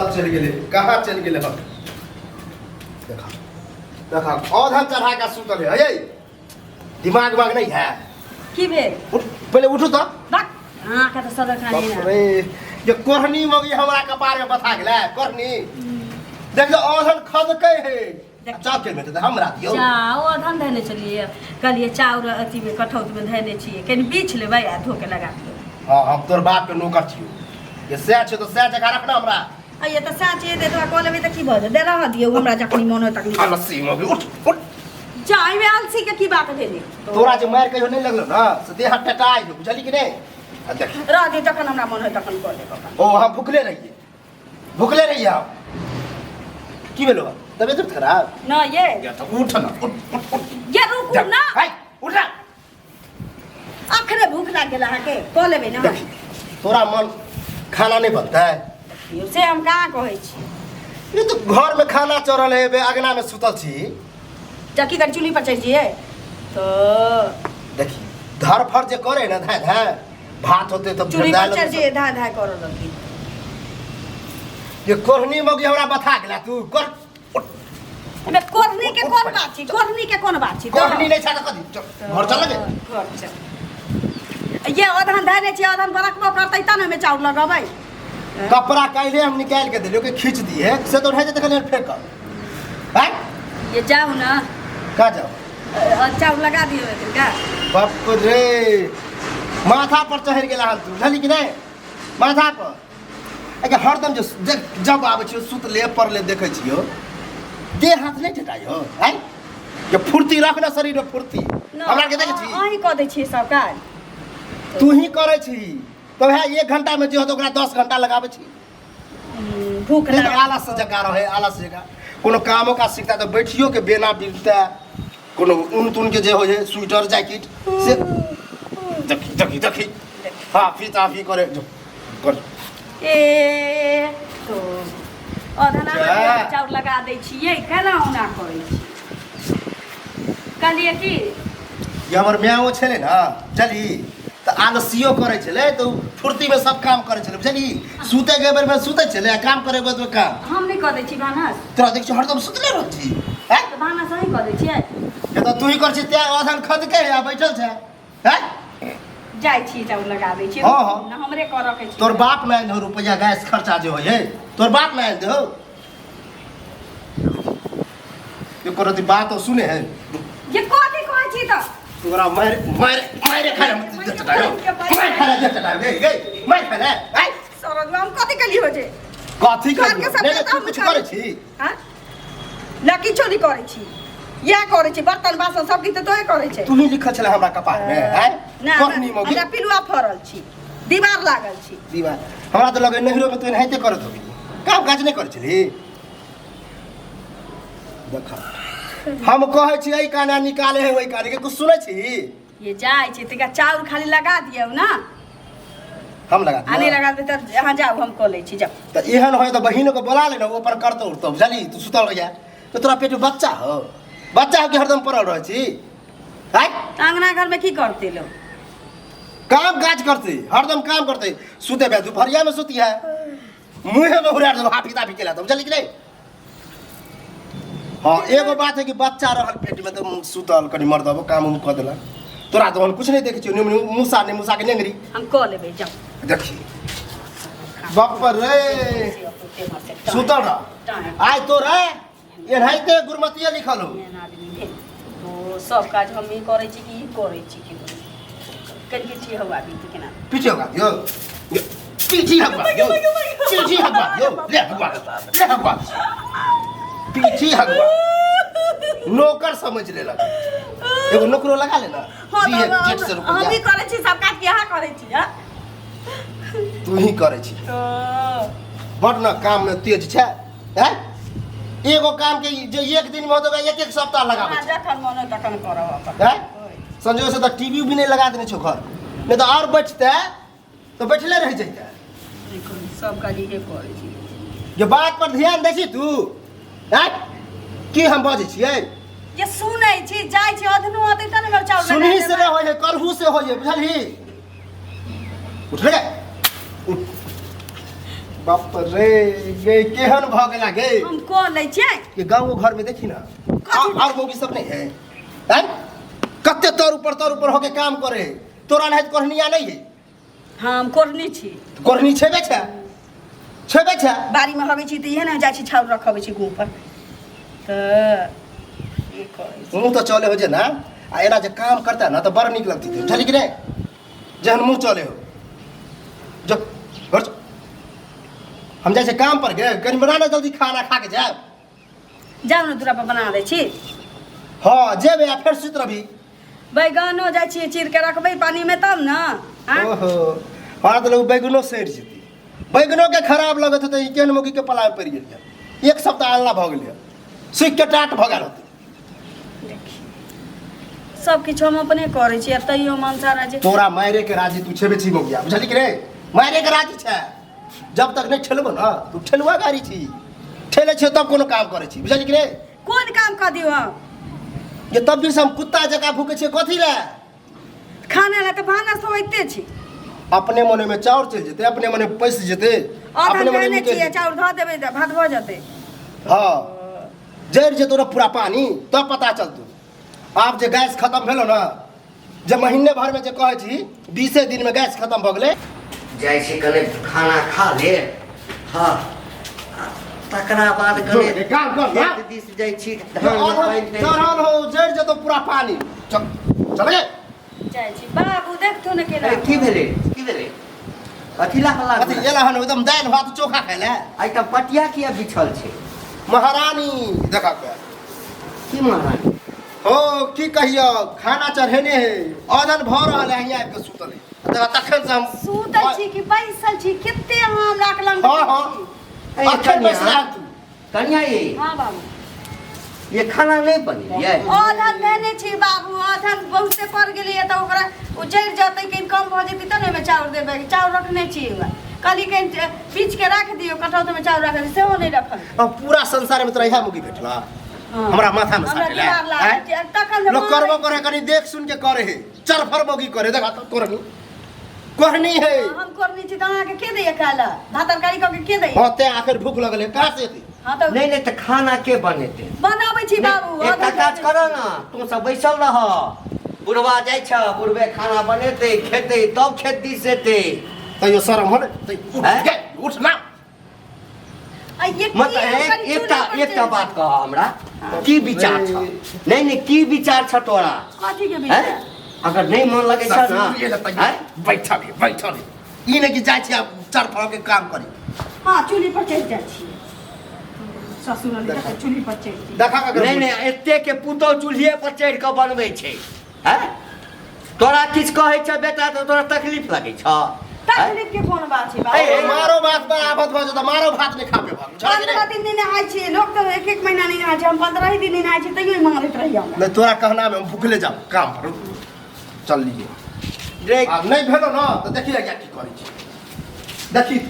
कतऽ चलि गेलै, कहाँ चलि गेलै हम? देखा देखा, औधन चढ़ा कऽ सुतल है। ये दिमाग उमाग नहीं है? की भेल? उठ, पहिले उठू तऽ। बक अहाँके तऽ सदर खानी बाप रे, ये कोहनी मगी हमरा कपार में बथा गेलै। कोहनी देख, औधन खदकै है। चाउर के भेटतै हमरा दियौ। चाउर अधन धयने छलियै, कहलियै चाउर अथीमे कठौतमे धयने छियै, कनि बीछ लेबै आ धो के लगा दियौ। हाँ, हम तोर बाप के नौकर छियौ। ये सएह छै तऽ सएह जगह रखना हमरा। आ ये तऽ सएह छियै, तऽ एतबा कऽ लेबै तऽ की भऽ जेतै? रहऽ दियौ हमरा, जखनी मोन होय तखनी। आलसी मगी, उठ उठ। जा, एहिमे आलसी के की बात भेलै? तोरा जे मारि कहियो नहि लगलो ने से देह हाथ टटा गेल, बुझली कि नहि? आ देख। रहऽ दियौ, जखन हमरा मोन होय तखन कऽ लेब अपन। ओ हम भुखले रहियै, भुखले रहियै हम। की भेलो, तबियत खराब? न ये। या तऽ उठ ना, उठ उठ उठ। ये रुकू ना। हाय, उठ ना। अखने भूख लागि गेल अहाँके, कऽ लेबै ने। देखी, तोरा मन खाना नहि बनतै? यौ, से हम कहाँ कहै छी। ये तो घर में खाना चढ़ल है, बे अगना में सुतल छी। जा, की करी, चूल्ही पर चढ़ि जइयै तऽ? देखी, धर फर जे करे ना, धाय धाय भात होते तऽ चूल्ही पर दालि चढ़ि जइयै, धाय धाय करऽ लगली। ये कोहनी मौगी हमरा बथा गेला तू कर। एमे कोढ़नी के कोन बात छी? कोढ़नी के कोन बात छी? कोहनी नहि छै तऽ कथी? चल, घर चल लगे। घर चल। ये अधन धयने छी, अधन बरकबो करतै तब ने ओहिमे चाउर लगबै। कपड़ा काल्हे हम निकालि के देलियो कि खींच दिए, से तो उठा जेतै, कनि फेंक हैं। ये जाउ ना। कहाँ जाओ? चाउर लगा दियौ एखन का। बाप रे, माथा पर चढ़ि गेला हन तू, बुझली कि नहि? माथा पर अच्छा हरदम जे जब आबै छियौ सुतले पड़ले देखै छियौ, देह हाथ नहि टटाइ हो? आँय, जे फुर्ती रख ना शरीर में फुर्ती। हमरा के देखै छी? अहीं कऽ दै छियै सब काज। तू ही करै छी तब है, एक घंटा में जे होत ओकरा 10 घंटा लगाबै छी। भूख नहि तऽ लागल। आलस जकाँ रहै, आलस जकाँ। कोनो कामो काज सिखता तऽ बैठियो के बेना बिनता, कोनो ऊन तून के जे होइ है, स्वेटर जैकेट से। देखी देखी देखी, हाफी ताफी करे जो कर। ए तो अधना जा। चाउर लगा दै छियै, केना ओना करै छी? कहलियै की ये हमर मायो छलै ने, बुझली, तऽ आलसियो करै छलै तऽ उ फुर्तीमे सब काम करै छलै, बुझली। सुतै के बेरमे सुतै छलै आ काम करै बेरमे काम। हम नहि कऽ दै छी भानस? तोरा देख छी हरदम सुतले रहै छी, हैं? तऽ भानस अहीं कऽ दै छियै। ये तऽ तू ही कर छी तें अधन खदके आ बैठल छै, हैं? जाइ छी, चाउर लगा दै छी। हाँ, हाँ। ने हमरे करऽ के छै। तोर बाप ने आनि दहो रुपैआ, गैस खर्चा जे होइ है, तोर बाप ने आनि दहो। एको रति बात सुने है? ये कथी कहै छी तऽ? तोरा मारि मारि मारि खाय मारि खाय दे चटा गे गे मारि खाय ले आइ। सरद, हम कथी केलियै हो जे? कथी घर के करियो? सब नहि नहि, तऽ तू हम कुछ करै करै छी? हाँ ना, किछो नहि करै छी। इएह करै छी, बर्तन बासन सब किछु तऽ तोहे करै छै। तू ही लिखल छले हमरा कपार में, आइ? ना। कहनी मौगी। हमरा पिलुआ फड़ल छी, दीवार लागल छी। दीवार। हमरा तऽ लगे नहिरो में तू एनाहिते करत होबी, काम काज नहि करै छली। देख, हम कहै छी एहि काने निकाले है, ओहि काने के कुछ सुनै छी? ये जाइ छी, तनिका चाउर खाली लगा दियौ ना। हम लगा आ नहि दिअ? लगा देबै तऽ अहाँ जाउ, हम कऽ लै छी, जाउ। तऽ एहन होय तऽ बहिनो के बोला ले ने, ओ अपन करतौ उठतौ, बुझली? तू सुतल रहिया तऽ तोरा पेट में बच्चा हो, बच्चा हो के हरदम पड़ल रहै छी, आँय? तऽ अङ्गना घरमे की करतै लोक? काम काज करते, हरदम काम करते। सुते बे दुपहरिया में सुती है, मुँहे में उड़ा देलहुँ, हाफी ताफी केला तऽ, बुझली कि नहि? हाँ, एगो बात है कि बच्चा रहल पेट में तऽ सुतल कनि मर्दबो काम उम कऽ देलक। तोरा तऽ ओहन कुछ नहि देखै छियौ, मूसा नहि, मूसा के नेंगरी। हम कऽ लेबै, जाउ। देखी, बाप रे, सुतल रह। आइ तोरा एनाहिते गुरमतिये लिखल हो। एहन आदमी भेल तो सब काज हमही करै छी कि ई करै छी? कि कनि पीछे हवा दी केना? पीछे होगा दियो, पीछे हगवा दियो, पीछे हगवा दियो, ले हगवा, ले हगवा, पीछे हगवा। नौकर समझ लेलक, एगो नौकरो लगा लेना। हाँ। दिहे तऽ 150 रुपया। हमही करै छी सब काज कि अहाँ करै छी, हाँ? तू ही करै छी। तो बड न काम में तेज छै, हैं? एगो काम के जे एक दिन में होत ओकरा एक एक सप्ताह लगाबै हमरा छै। जखन मन होय तखन करब अपन। हैं? संजोग से तऽ टीवी भी नहीं लगा देने छौ घर, नहीं तऽ और बैठते तऽ बैठले रह जैते। नहि करू, सब काज इहे करै छी। जे बात पर ध्यान दै छी तू, हैं? की हम बजै छियै? जे सुनै छी, जाइ छी, अधनो अतै तब ने चाउर लगा सुनही से देबै। नहि होइ है, करहू से होइ है, बुझलही? उठ रे, उठ। बाप रे गे केहन भऽ गेला गे। हम कऽ लै छियै। ये गाँव घर में देखी ना, और मौगी सब नहीं है हैं? कते तर ऊपर होके काम करे, तोरा नहीं कोहनिया नहीं है। हाँ, हम कोरनी छी। कोहनी छेबे छे, छेबे छे। बाड़ी में हगै छी तऽ इहे ने जाइ छी, छाउर रखबै छी गुह पर तऽ ई करै छी। मुँह तो चले हो जे ना, आ एना जे काम करता ना तो बड़ नीक लगती थी, बुझली कि नहीं? जहन मुँह चले हो जो घर चल। हम जाइ छै काम पर गे, कनि बना ना जल्दी खाना खा के जायब। जाउ ने दूरा पर बना दै छी। हाँ जेबे आ फेर सुति रहबी। बैगनो जाइ छियै चीर के रखबै पानी में तब ने। आँय? ओहो हमरा तऽ लोग बैगनो सड़ि जेतै, बैगनो के खराब लगत होतै। ई केहन मौगी के पलाय पड़ि गेलियै, एक सप्ताह अनला भऽ गेलै, सुखि के टाट भऽ गेल होतै। सब किछु हम अपने करै छी आ तैयो मनसा रहै छै। तोरा मारे के राजी तू छेबे छी मौगिया, बुझली कि रे? मारे के राजी छै, जब तक नहीं ठेलबो ना तू ठेलुआ गाड़ी छी, ठेले छियो तब कोनो काम करै छी, बुझली कि रे? कोन काम कऽ दियौ हम? जे तब भी से हम कुत्ता जकाँ भूकै छियै कथी लए? खाना लए तऽ भानस होइते छै। अपने मने में चाउर चलि जेतै, अपने मने पैसि जेतै, अधन अपने मने कहने निकलि छियै जेतै। चाउर धऽ देबै तऽ भात भऽ जेतै। हाँ जरि जेतौ ने पूरा पानी तब पता चलतौ। आब जे गैस खत्म भेलो ना, जे महीने भर में जे कहै छी 20 दिन में गैस खत्म भऽ गेलै। जाइ छी कने खाना खा ले, हाँ तकरा बाद जो, कने एक काम कर ना। खेत दिस जाइ छी, धान रोपाइ छै। चढ़ल हो जरि जेतौ पूरा पानी। चल चल गे। जाइ छी बाबू, देखथु ने केना। ए, की भेलै, की भेलै, कथी ला हल्ला? अथी एला हन एकदम दालि भात चोखा खाइ ले। आइ तऽ पटिया किया बिछल छै? महारानी देखा के। की महारानी? हो की कहियो, खाना चढ़ेने है, अदन भऽ रहल है, हियाँ आबि कऽ सुतल है। देखा तखन से हम सुतल छी कि बैसल छी, कते अहाँ हमरा के लग। हाँ हाँ ए, अखन कनिया। बैसल हन तू। कनिया ये। हाँ बाबू। ये खाना नहीं बनेलियै? अधन देने छी बाबू, अधन बहुते पड़ गेलैए तऽ ओकरा ओ जरि जेतै, कनि कम भऽ जेतै तब ने ओहिमे चाउर देबै। चाउर रखने छी ओहिमे, कहली कनि बीछ के राखि दियौ, कटौतमे चाउर राखल सेहो नहि रखल। अब पूरा संसार में तोरा इएह मुगी भेटला? हाँ। हमरा माथा में हमरा साटे ला। दिमाग लागल आँय? छै, तखन जे लोग मारै करबो करे कनि देख सुन के करे है, चरफर बोगी करे। देखा तो कोरनी कोरनी है। हम करनी छी तऽ अहाँके के दैया खाय लए? भात तरकारी कऽ के के दैया? हाँ ते आखिर भूख लगल है, कहाँ से एतै? हाँ तऽ नहीं नहीं तऽ खाना के बनेतै? बनाबै छी बाबू। एकटा अधन काज कर ना, तू सब बैसल रह, बुढ़वा जाइ छ, बुढ़बे खाना बनेतै, खेतै तब खेत दिस जेतै। तैयो शरम होले तै उठ आँय? गे, उठ ना। आ ये की मतलब हम कनि एकटा चूल्हा पर एकटा चलि बात कह हमरा, की विचार छ? नहीं नहीं की विचार छ तोरा? कथी के विचार? हैं? अगर नहीं मन लगे छ ना, ससुर ये लतै, हैं? बैठल है, बैठल है। ई नहीं कि जाइ छी आब चार फल के काम करी। हाँ चूल्ही पर चढ़ि जाइ छी, ससुर अली देखा चूल्ही पर चढ़ि जाइ। देखा अगर नहीं नहीं एते के पुतोह चूल्हिए पर चढ़ि कऽ बनबै छै। हैं? तोरा किछु कहै छ बेटा तऽ तोरा तकलीफ लगै छ? तकलीफ के कोन बात छै बाबू? ए, मारो भात पर आफत भऽ जेतौ, मारो भात नहि खा पेबह। 15 दिन नहि नहाय छियै, लोक तऽ एक एक महीना नहि नहाय छै, हम 15 ही दिन नहि नहाय छियै तैयो मारैत रहैया हमरा। नहि तोरा कहना में हम भूखले जाब काम पर। चल लीजिए। रे आ नहि भेलो ना तऽ देखिए की करै छी, देखी।